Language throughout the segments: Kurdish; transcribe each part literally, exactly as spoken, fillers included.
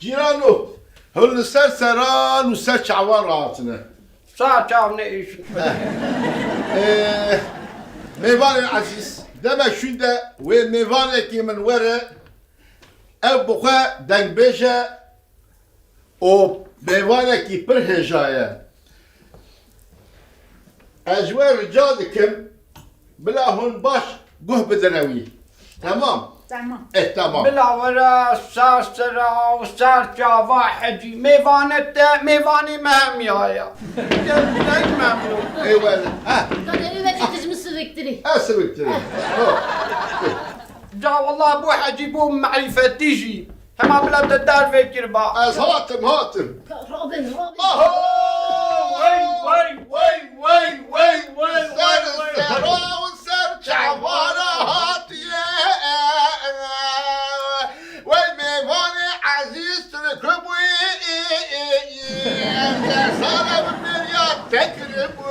Cîrano, hûn li ser seran û ser çavan re hatine. Sağ çav ne iş. Ee, mêvanên ezîz, demek şûnde wê mêvanekî min were, ew bi xwe dengbêj e û mêvanekî pir hêja ye. Ez ji we rica dikim, bila hûn baş guh bidine wî. Temam? Temam. Eh, temam. Bila were ser sera û ser çava hecî. Mêvane te, mêvanê me hemiya ya. Gelek memnûn. Ê were. Ha. Ka derê vekê tu ji min siviktirî. Ez siviktirî. Ho. Ca wallah bû hecî, bû merîfetî jî. Hema bila te dervê kir ba. Ez hatim, hatim. Robin, Robin. Aho! Wey, wey, wey, wey, wey, wey, wey, wey. Ser sera û ser çavana hatiye. Wey mêvanê ezîz, tu li ku bûyî? Ser sala min bêriya te kiribû.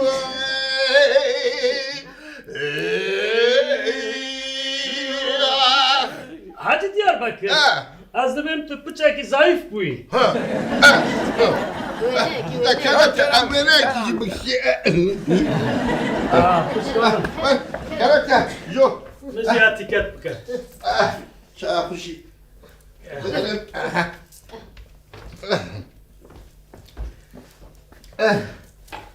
Hacî Diyarbekir, he, ez dibêm tu piçekî zayîf bûyî. Ha, ha, ha. Te kerem te, em wêneyekî jî bikişî. Ah, pişka. Kerem te, jo. Min jî etîket bike. Ah, çaya xweşî. Bidilim.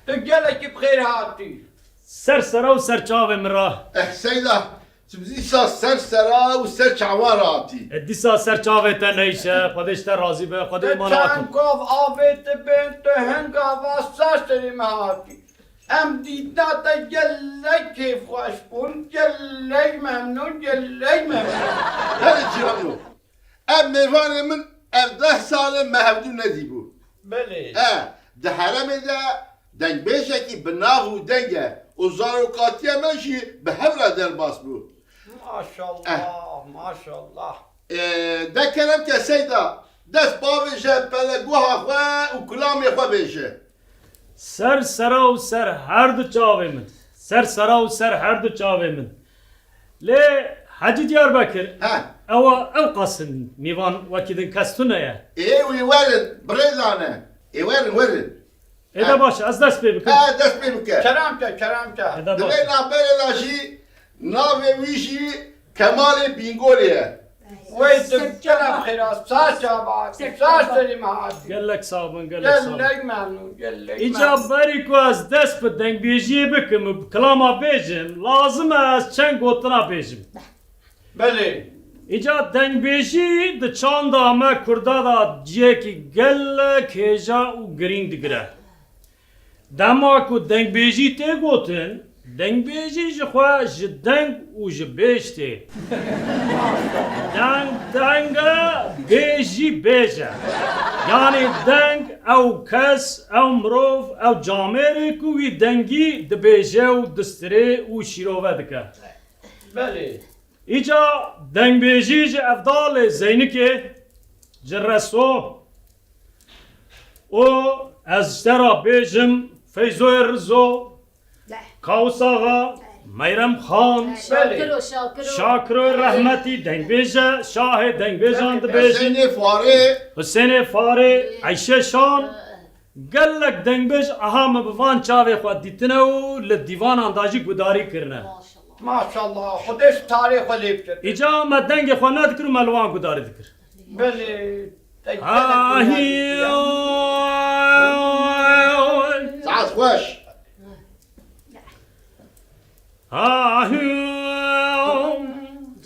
Tu gelekî bi xêr hatî. Ser sera û ser çavê min re. Eh, Seyda, tu dîsa ser sera û ser çavan re hatî. E, dîsa ser çavê te neyşe, Xwedê ji te razî be, Xwedê îmana te çend gov avê te bên, tu hingava ser serê me hatî. Em dîtina te gelek kêfxweş bûn, gelek memnûn, gelek memnûn. Belê Cîhano, ev mêvanê min ev deh sal e me hevdû nedîbû. Belê. E, di herêmê de dengbêjekî bi nav û deng e û zarokatiya me jî bi hev re derbas bû. Maşallah, eh, maşallah. E, de kerem ke Seyda, dest bavêje peleguha xwe û kulamê xwe bêje. Ser sera û ser her du çavê min. Ser sera û ser her du çavê min. Lê Hecî Diyarbekir, he, ewa ew qas in mîvan wekî din kes tune ye. Ê wî werin, birêzane. Ê werin, werin. Ê de baş, ez dest pê bikim. He, dest pê bike. Kerem ke, kerem ke. Ê de baş. Di vê navberê de jî navê wî jî Kemalê Bîngolê ye. Wey tu kerem xêra, sağ çava, sağ serî me hatî. Gelek sax bin, gelek sax bin. Gelek memnûn, gelek memnûn. Îca berî ku ez dest bi dengbêjiyê bikim û bi kilama bêjim, lazim e ez çend gotina bêjim. Belê. Îca dengbêjî di çanda me Kurda de cihekî gelek hêja û girîng digire. Dema ku dengbêjî tê gotin, dengbêjî ji xwe ji deng û ji bêj tê. Deng deng e, bêj jî bêj e. Yanî deng ew kes, ew mirov, ew camêrê ku wî dengî dibêje û distirê û şîrove dike. Belê. Îca dengbêjî ji Evdalê Zeynikê, ji Reso û ez ji te re bêjim Feyzoyê Rizo, Kawus Axa, Meyrem Xan, Şakiro, Şakiro. Şakiroyê rehmetî dengbêj e, şahê dengbêjan dibêjin. Husênê Farê. Husênê Farê, Eyşe Şan. Gelek dengbêj aha min bi van çavê xwe dîtine û li dîvanan de jî gudarî kirine. Maşallah. Maşallah. Xwedê ji tarê xwe lê bike. Îca me dengê xwe nedikir û me li wan gudarî dikir. Belê. Te gelek gudarî dikir. Saet xweş. Ahî.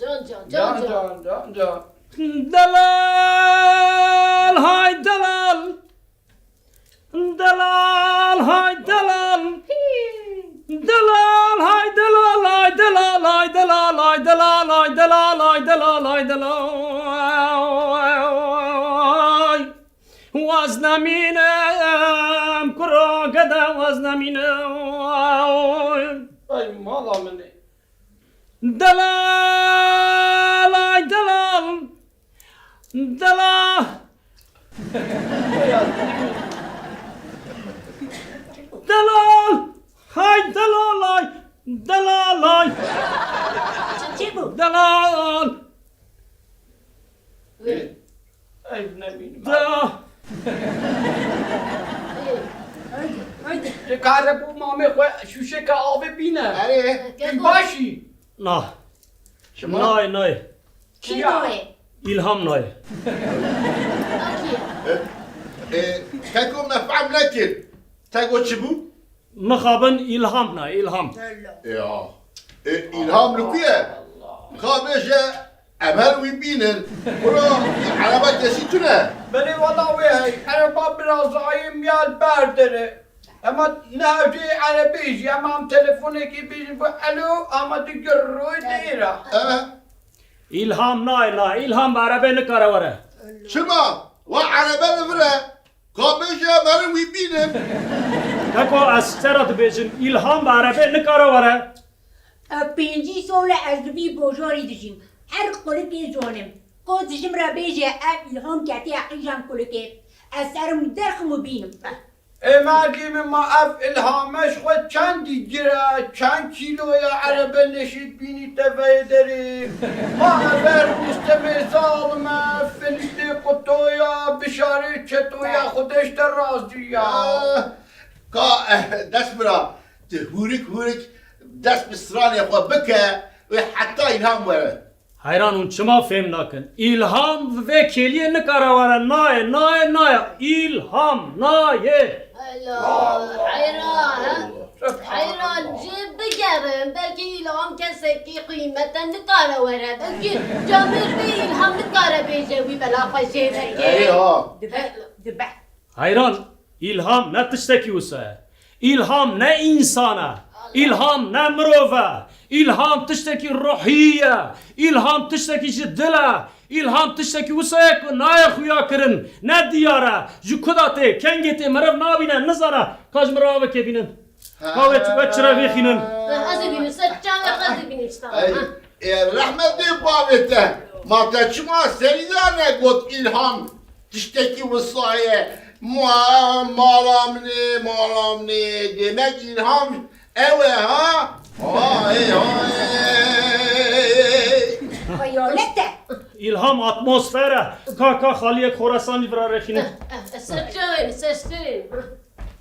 Can, can, can, can, can. Can, can, can, can. Delal, hay delal. Delal, hay delal. Delal, hay delal, hay delal, hay delal, hay delal, hay delal, hay delal, hay delal. Waz nemînim, kuro gede waz nemînim. Ay mala min ê. Delal, ay delal. Delal. Delal. Hay delal ay. Delal ay. Çi, çi bû? Delal. Ey, ne bileyim. Ah! Haydi, haydi. Dikare bo mamê xwe şûşeke avê bîne. Erê. Tu başî? Na. Şima? Nayê, nayê. Kî nayê? Îlham nayê. Ew kî ye? E, e, keko me fehm nekir. Te got çi bû? Mixabin Îlham nayê, Îlham. Ya. E, Îlham li ku ye? Ka bêje, em her wî bînin. Bira, erebe kesî tune. Belê wela wê hey. Ereba birazayê miya li ber dere. Ema ne hewceyê erebê jî, ema em telefonekê bêjin, got, "Elo", ama digir roy dêra. E? Îlham nayê, nayê. Îlham bi erebê nikare were. Çima? Wa erebe li vir e. Ka bêje em herin wî bînin. Keko, ez ji te re dibêjim, Îlham bi erebê nikare were. Ev pêncî sal e ez li vî bajarî dijîm. Her qulikê zanim. Ka tu ji min re bêje, ev Îlham ketiye qîjan qulikê. Ez serim derxim û bînim. Ê mergê min, ma ev Îlhame ji xwe çend digir e, çend kîlo ye, erebe neşêt bînî teveyê derê. Ma ev her Rustemê zalim e, Filîtê quto ya, bişarê çeto ya, Xwedê ji te razî ya. Ah, ka, eh, dest bira, tu hûrik hûrik dest bi stranê xwe bike, wê heta Îlham were. Heyran hûn çima fêm nakin? Îlham vê kêliyê nikare were, nayê, nayê, nayê. Îlham nayê. Ela, heyran, he? Heyran, jê bigerin, belkî Îlham kesekî qîmete nikare were. Belkî camêr bê Îlham nikare bêje wî bela xwe jê veke. Ey ha. Dibe, dibe. Heyran, Îlham ne tiştekî wisa ye. Îlham ne însan e. Îlham ne mirov e. Îlham tiştekî ruhî ye. Îlham tiştekî ji dil e. Îlham tiştekî wisa ye ku nayê xuya kirin. Ne diyar e. Ji ku da tê, kengê tê, meriv nabîne, nizane. Ka ji min re avekê bînin. Ka wê çi, wê çi re vêxînin. Ez ê bînim, ser çavê ez ê bînim, işte. Ey, e, rehmetê bavê te. Ma te çima serî de negot Îlham? Tiştekî wisa ye. Ma-, mala min ê, mala min ê. Demek Îlham ew e, ha? Hay, hay. Xeyalet e. Îlham atmosfer e. Ka, ka xaliyek Xorasanî vira rexîne. Eh, eh, serçewên, serçewên.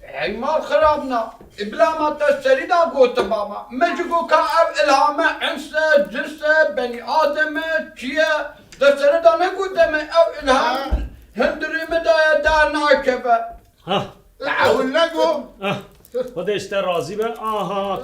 Hey mal xirabna. Bila ma te serî da gotiba ma. Me ji go ka ev Îlhame ins e, cins e, benî adem e, çi ye? Te serî da negote me ew Îlham Ha. hundirê me daye dar nakeve. Ha. Te ewil nego? Ha. Xwedê ji te razî be. Aha, tamam.